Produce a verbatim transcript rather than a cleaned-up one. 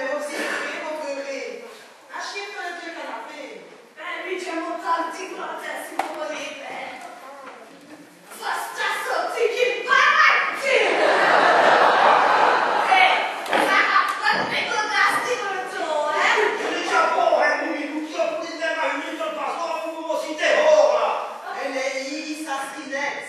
Èh, vos v'lez, vos v'lez. Achîdoz, vos v'lez, canapé. Bén, mi, dji m' va dîre, si vos v'lez bén. Ça, ça, ça, c'est qui paraît-il. Hé, ça va pas de m'étonner, hein. Dji n'é nin bon, hein, Mimi, vos qui p'lèz dîre, Mimi, ça passe, vos vos citez, oh, là. Èt lèyîz, ça, c'èst nèt.